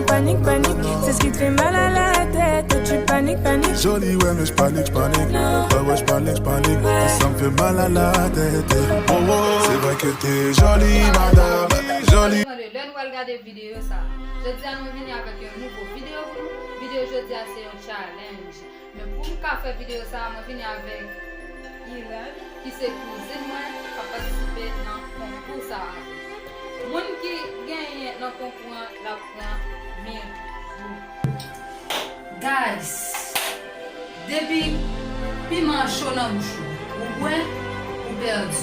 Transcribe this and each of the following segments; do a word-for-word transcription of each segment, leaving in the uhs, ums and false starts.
Panique, panique, c'est ce qui te fait mal à la tête. Tu paniques, panique. Joli, ouais, mais je panique, je panique. Ouais, ouais, je panique, je panique. C'est ça me fait mal à la tête. Oh, oh. C'est vrai que t'es jolie, madame. Jolie. Lè nou pral gade videyo sa, jodi a nou vini avèk yon nouvo videyo pou nou. Videyo jodi a se yon challenge. Men pou m ka fè videyo sa a, mwen vini avèk Irène, ki se kouzin mwen, k ap patisipe nan konkou sa a. Moun ki genyen nan konkou an, l ap pran mil goud. Guys, depi piman an cho nan bouch ou, ou bwè, ou pèdi.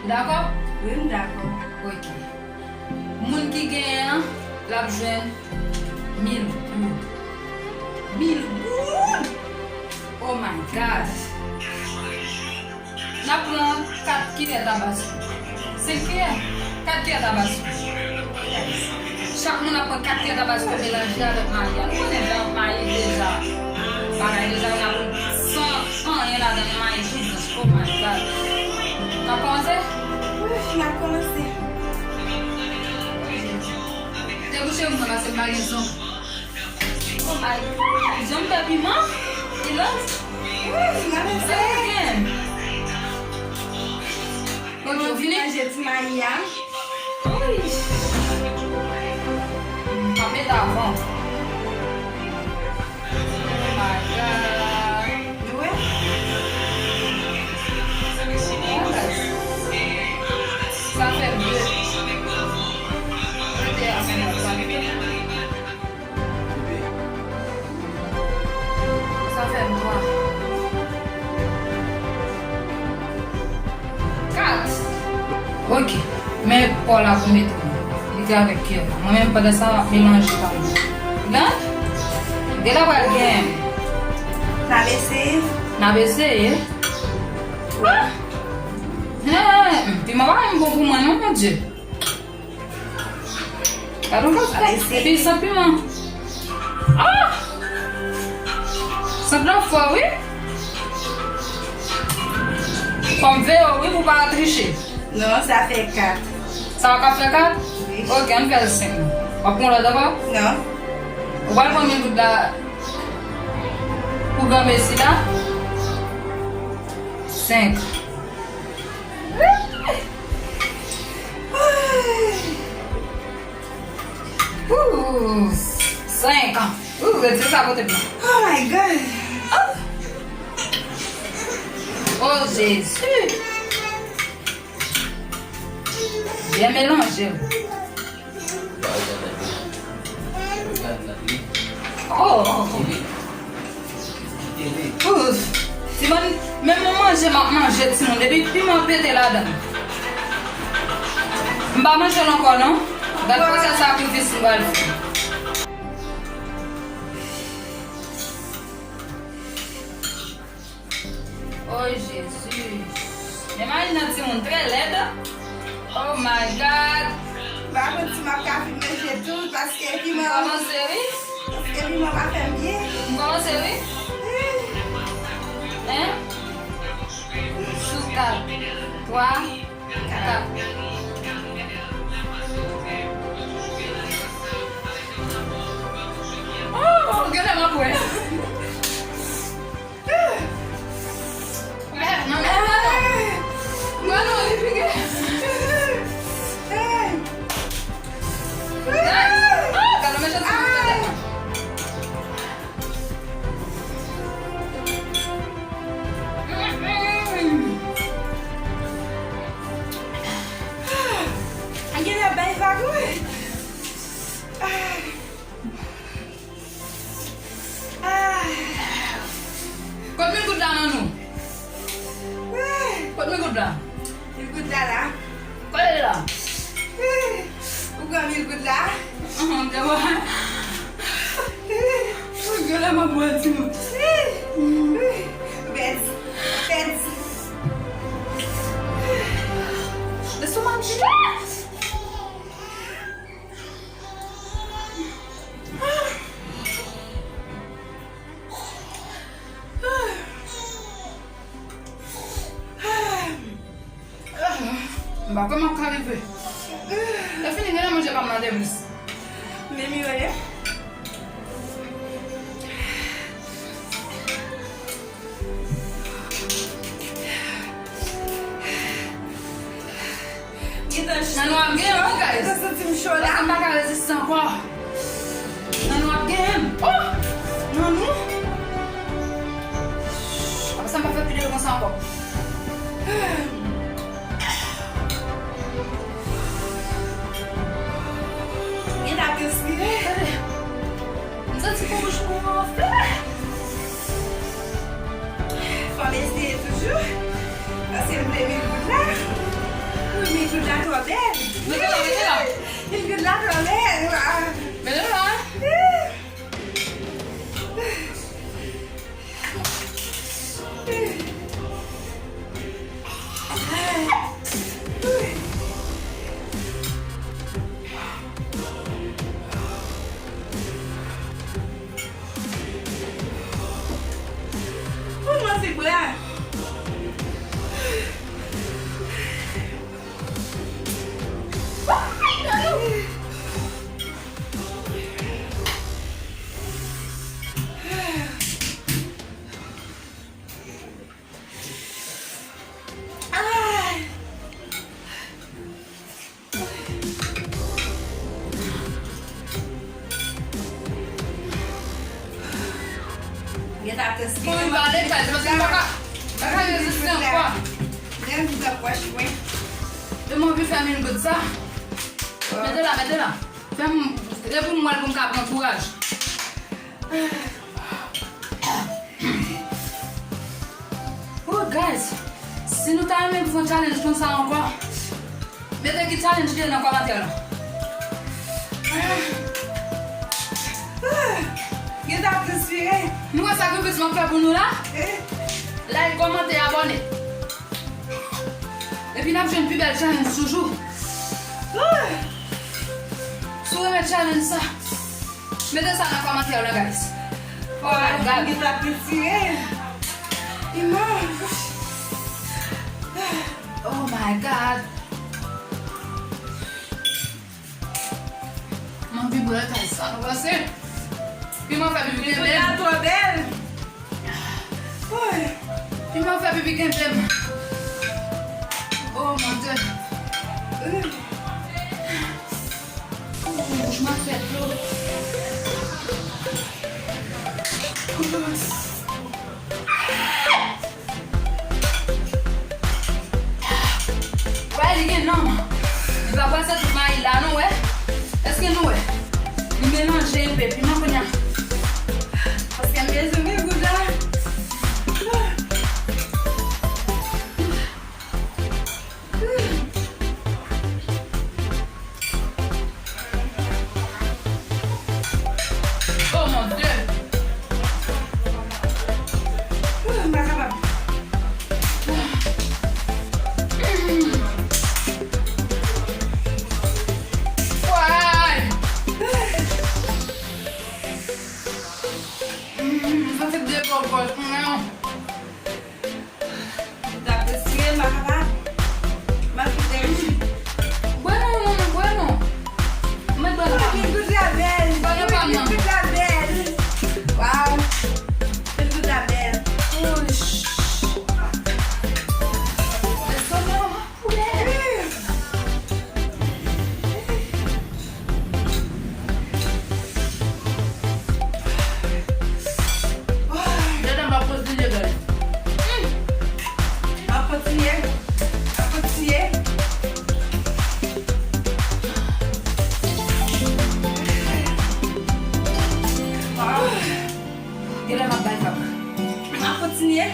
Ou dakò? Wi, m dakò. Ok. Moun ki genyen an, l ap jwenn mil goud. Mil goud! Oh my God! N ap pran kat kiyè tabasco. Senk kiyè? Kat kiyè tabasco. Chak moun ap pran kat kiyè tabasco melanje avèk mayi a. Nou konnen jan mayi deja. Bagay deja, n ap san anyen ladan l, mayi tou blanch. Oh my God. N ap kòmanse? Wi, n ap kòmanse. Te bouche moun nan pase m pa gen zon. Oh my God. Jan m fè piman? Ilos? Wi, n ap eseye. Sa gen? Ok, ou fini? Manje ti mayi a. Ui. M ap met avan. Oh my God. Ou wè? Sa fè m de. Mete avan nan sa. Sa fè m twa. Kat. Ok. Men pò la pou mete. Li te avèk kiyè la. Mwen menm, pandan sa, m ap melanje pa mwen. Gad. Gade la pral gen. N ap eseye. N ap eseye. Ah! Hen, piman pa menm bon pou mwen non, Bondye. Gade yon bagay. Epi san piman. Ah! San piman fò, wi. Fò m veye w, wi, pou w pa triche. Non, sa fè kat. Sa w ka fè kat? Wi. Ok, ann fè l senk. W ap pran lòt ankò? Non. Ou pral pran mil goud la pou granmesi la? Senk. Ooh, senk. Ooh, retire sa kote m nan. Oh my God. Oh. Oh, Jezi. Byen melanje. Oh. Ouf. Timoun, menm yon manje m ap manje, timoun, epi piman pete ladan. M pa manje l ankò non. Gad pa sèl sakrifis m pral fè. Oh, Jezi. Men mayi nan timoun trè lèd. Oh my God. M pa konn si m ap ka fin manje tout, paske piman. M kòmanse, wi. Paske piman pa fè m byen. M kòmanse, wi. Hen? Sou kat. Twa, kat. Oh, gade m ap wè. Genlè bay vag, wi. Ah. Ah. Kot mil goud la nan nou? Kot mil goud la? Mil goud la la. Kot li la? Ou pran mil goud la? Ahn, te wè. Ou gade m ap wè di nou. Bèt. Bèt. Lè sou m ap jwe. M pa kwè m ap ka rive. Lè fini, gen lè manje pa m nan te plis. M Men m yo ye. Nan nou ap gen yon bagay. Mwen santi m cho la. Paske m pa ka reziste ankò. Nan nou ap gen. Oh! Nan nou. Apre sa, m pa fè pli de konsa ankò. Gen la transpire. M santi pou bouch mwen anfle. Fò m eseye toujou. Paske m vle mil goud la. Wi, mil goud la twò bèl. Mete la, mete la. Mil goud la twò bèl. Ah. Mete la. Kòman se bra? Gen ta tèske. Pou li pale, pale, paske m pa ka, pa ka reziste ankò. Lè m vin ap wòch mwen. Yo, m anvi fè mil goud sa. Mete la, mete la. Fè m, e pou m wè l pou m ka pran kouraj. Oh, guys, si nou ta renmen pou fè yon challenge konsa ankò, mete ki challenge ki ye nan kòmantè la. Gen ta transpire. Nou wè sakrifis m ap fè pou nou la? Like, kòmante, abòne. Epi n ap jwenn pi bèl challenge toujou. Si w renmen challenge sa, mete sa nan kòmantè yo la, guys. Oh my God. Gen ta transpire. Piman. Oh my God. M anvi bwè kay sa, nou panse? Piman fè pipi kenbe m. Piman twò bèl. Woy. Piman fè pipi kenbe m. Oh, mon Dieu. Bouch mwen fè dlo. Wè, li gen nanm. Li pa brase tout mayi la, nou wè? Èske nou wè? Li melanje enpe, piman kounye a. Paske m bezwen mil goud la. Oh mon Dieu! Ouh, m pa kapab. Why? M santi m devò pòch mwen. M t ap retire, m pa kapab. M ap kite wi. Bwè non, non, non, bwè non. Mwen bwè non. Mil goud la bèl. Bwè non pa m nan. Mil goud la bèl. Waw. Mil goud la bèl. Ouch. Mwen sove w. Dedan m ap kontinye, guys. M ap kontinye. M ap kontinye. Genlè m ap bay fatra. M ap kontinye.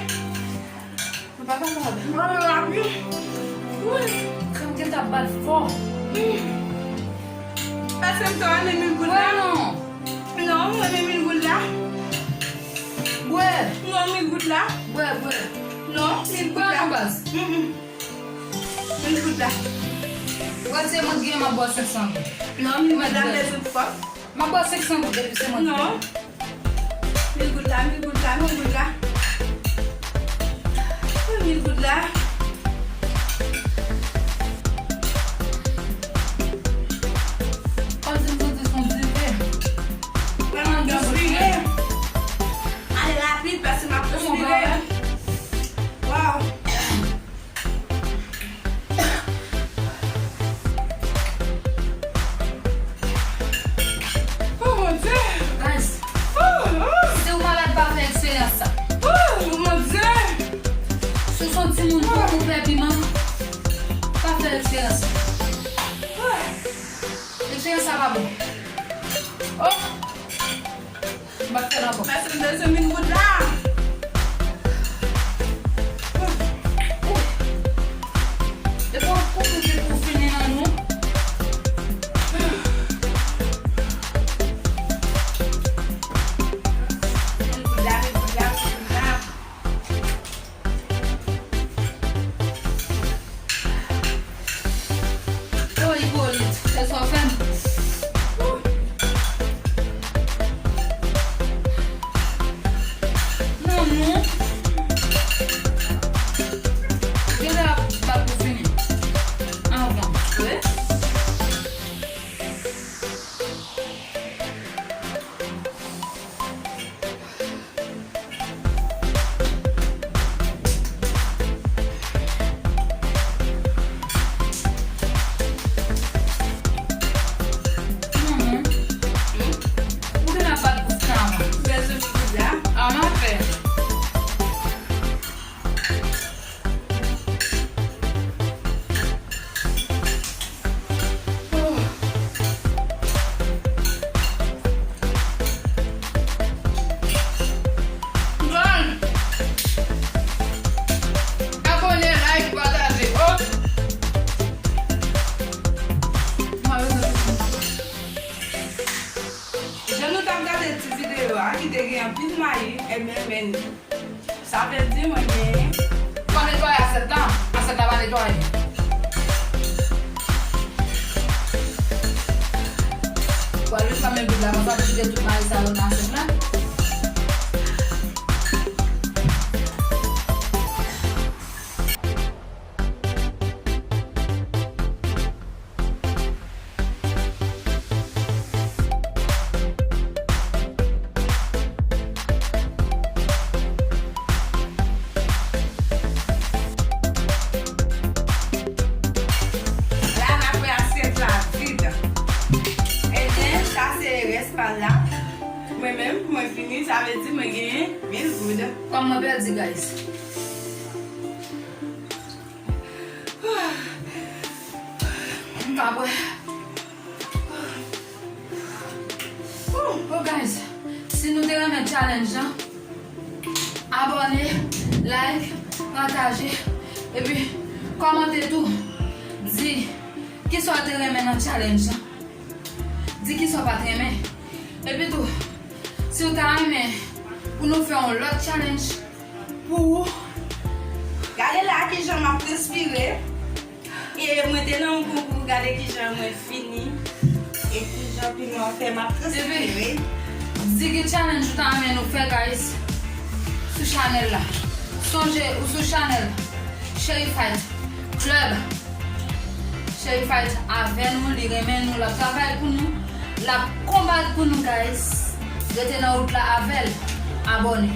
Mwen pa kapab. Mwen rapi. Wi. Kè m gentan bat fò. Pase m tou ale mil goud la. Bwè non. Non, mwen mil goud la. Bwè. Non, mil goud la. Bwè, bwè. Non, mil goud la. Bwè non, baz. Mm, mm. Mil goud la. Bwè, se mwen ki gen, m ap bwè senk san goud. Non, mil goud la, m bezwen fò. M ap bwè senk san goud depi se mwen ki gen. Non. Mil goud la, mil goud la, mil goud la. Mil goud la. Kòmsi m santi s on dife. Tè sa pa bon. Oh! M pa fè l ankò. Paske m bezwen vin bout la. Depi w konprann se pou fini nan nou. Vin bout la, vin bout la, vin bout la. Oh, Ipolit, se sa w fè m. Ouh. Non, non. Genlè ap bat pou fini. Anvan. Wi. Ou te nan bat pou fè anvan. Bezwen pou la. Anvan fè. Abòne, like, pataje. Oh! Jan nou t ap gade ti videyo a, ki te gen anpil mayi, ebyen, men Sa vle di mwen genyen. Fò netwaye asyèt la. Asyèt la pa netwaye. Pral jis nan men bout la, konsa pou kite tout mayi sa yo nan asyèt la. La, n ap wè asyèt la vid. Ebyen, sa se rès pa l la. Mwen menm, mwen fini, sa vle di mwen genyen mil goud. Kòm mwen pèdi, guys. M pa bwè. Oh, oh, guys, si nou te renmen challenge lan, abòne, like, pataje, epi kòmante tou. Di kisa w te renmen nan challenge lan. Di kisa w pa t renmen. Epi tou, si w ta renmen pou nou fè yon lòt challenge, pou ou. Gade la kijan m ap transpire. E mwen te nan yon konkou, gade kijan mwen fini. E kijan piman fè m ap transpire. Epi, di ki challenge ou ta renmen nou fè, guys, sou chanèl la. Sonje, ou sou chanèl Cheri Fight Club. Cheri Fight avè nou, li renmen nou, l ap travay pou nou, l ap konbat pou nou, guys. Rete nan wout la avè l. Abòne.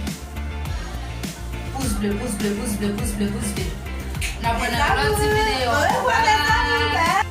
Pous ble, pous ble, pous ble, pous ble, pous ble. N ap wè nan lòt ti videyo. Bye.